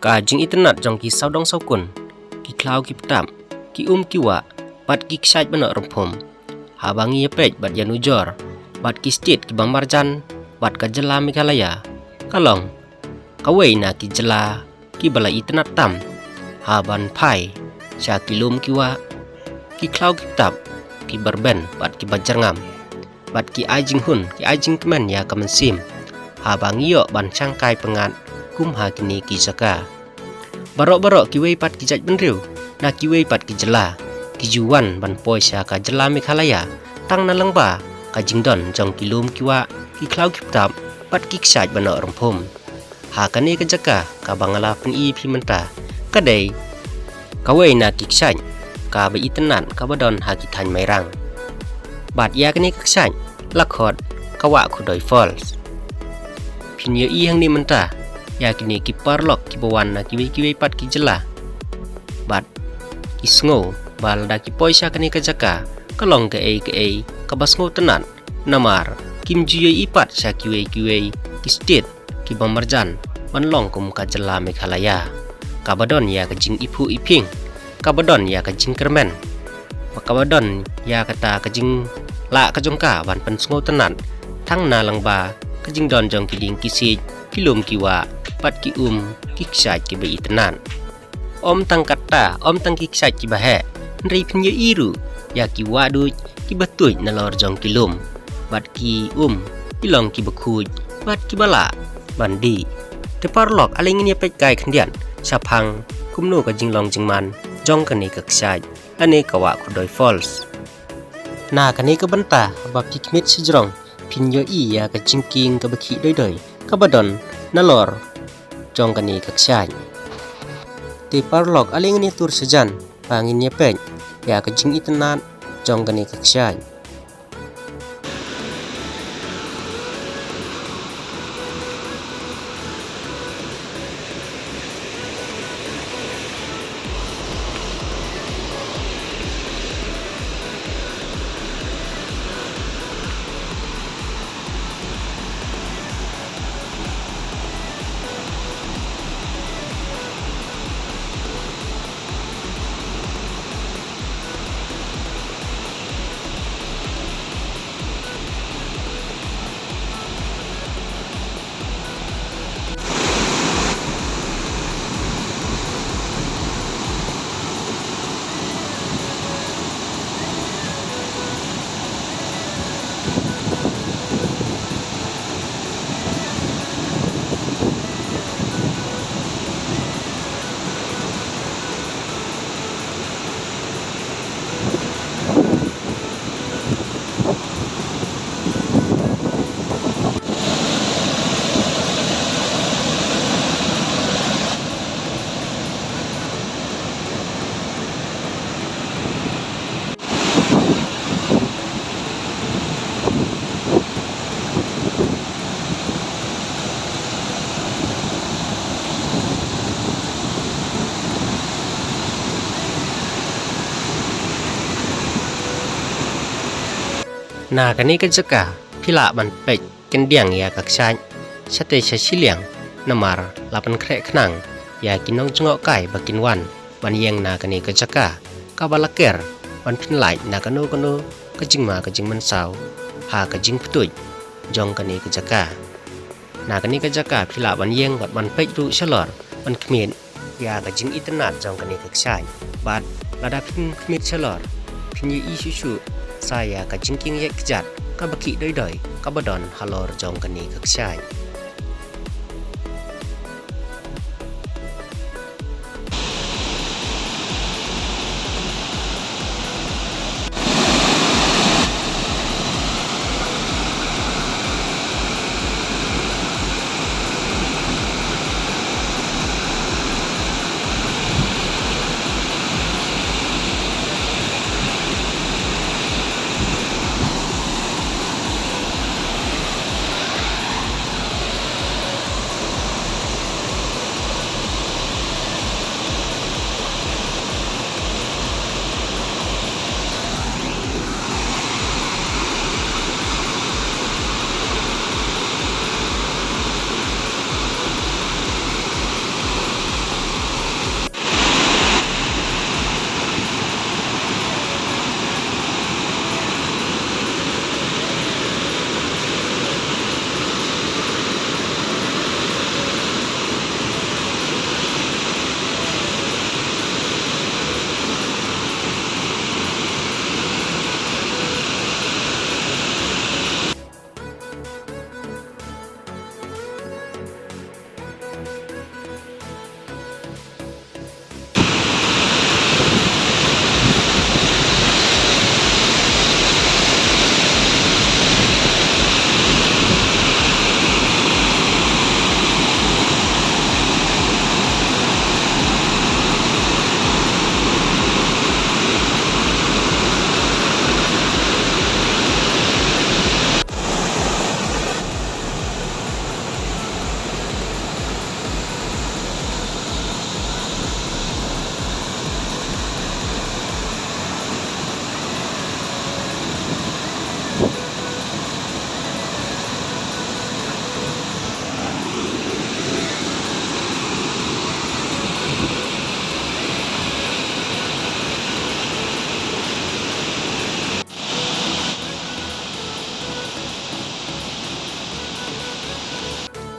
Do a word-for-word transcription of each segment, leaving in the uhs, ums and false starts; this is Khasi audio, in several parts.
Ka jingitynnad jong ki sawdong sawkun, ki khlaw ki btap, ki um ki wah, bad ki kshaid ba noh rymphum. Haba ngi ïa peit bad ïa nujor bad ki state kiba marjan bad ka jylla Meghalaya, ka long kawei na ki jylla kiba la itynnad tam ha ban phai sha ki lum ki wah, ki khlaw ki btap, kiba rben bad kiba jyrngam, bad ki ai jinghun, ki ai jingkmen ïa ka mynsiem haba ngi ïoh ban shangkai pyngngad kum ha kine ki jaka. Baroh baroh kiwei pat ki jaitbynriew na kiwei pat ki jylla ki ju wan ban poi sha ka jylla Meghalaya tang na lyngba ka jingdon jong ki lum ki wah, ki khlaw ki btap, bad ki kshaid ba noh rymphum. Ha kane ka jaka kaba nga la pyni ïa phi mynta, ka dei kawei na ki kshaid kaba itynnad kaba don ha ki thaiñ Mairang. Bad ïa kane ka kshaid la khot ka Wah Khudoi Falls. Phin ïohi hangne mynta ïa kine ki paralok kiba wan na kiwei kiwei pat ki jylla. Bad ki sngew ba lada ki poi sha kane ka jaka ka long kaei kaei kaba sngewtynnad, namar kim ju ïohi pat sha kiwei kiwei ki state kiba marjan ban long kum ka jylla Meghalaya, kaba don ïa ka jingiphuh iphieng, kaba don ïa ka jingkyrmen, bad kaba don ïa kata ka jinglah ka jong ka ban pynsngewtynnad tang na lyngba ka jingdon jong ki dieng ki siej, ki lum ki wah, bad ki um ki kshaid kiba itynnad. Ym tang katta, ym tang ki kshaid kiba heh, hynrei phin ïohi ruh ïa ki wah duid kiba tuid nalor jong ki lum bad ki um ki long kiba khuid bad kiba lah ban dih. Te paralok, ale ngin ïa peit kai khyndiat shaphang kumno ka jinglong jingman jong kane ka kshaid lane ka Wah Khudoi Falls. Na kane ka bynta ba phi khmied shajrong phin ïohi ïa ka jingkieng kaba khih doi doi kaba don nalor jong kane ka kshaid. Te paralok, ale ngin ïa tur shajan ba ngin ïa peit ïa ka jingitynnad jong kane ka kshaid. Na kane ka jaka phi lah ban peit khyndiat ïa ka kshaid shatei sha shiliang, namar la pynkhreh khnang ïa ki nongjngohkai ba kin wan ban ïeng na kane ka jaka kaba la ker ban pynlait na kano kano ka jingma ka jingmynsaw ha ka jingpyntip jong kane ka jaka. Na kane ka jaka phi lah ban ïeng bad ban peit ruh shalor ban khmied ïa ka jingitynnad jong kane ka kshaid. Bad lada phin khmied shalor phin ïohi shuh shuh sa ïa ka jingkieng ïaid kjat kaba khih doi doi kaba don halor jong kane ka kshaid.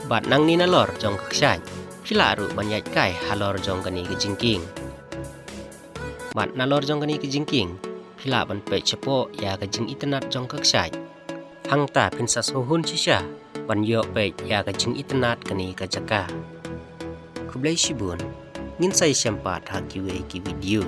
Bad nangne nalor jong ka kshaid, phi lah ruh ban ïaid kai halor jong kane ka jingkieng. Bad nalor jong kane ka jingkieng, phi lah ban peit shapoh ïa ka jingitynnad jong ka kshaid. Hangta phin sa sngewhun shisha ban ïoh peit ïa ka jingitynnad kane ka jaka. Khublei shibun, ngin sa ïashem pat ha kiwei ki video.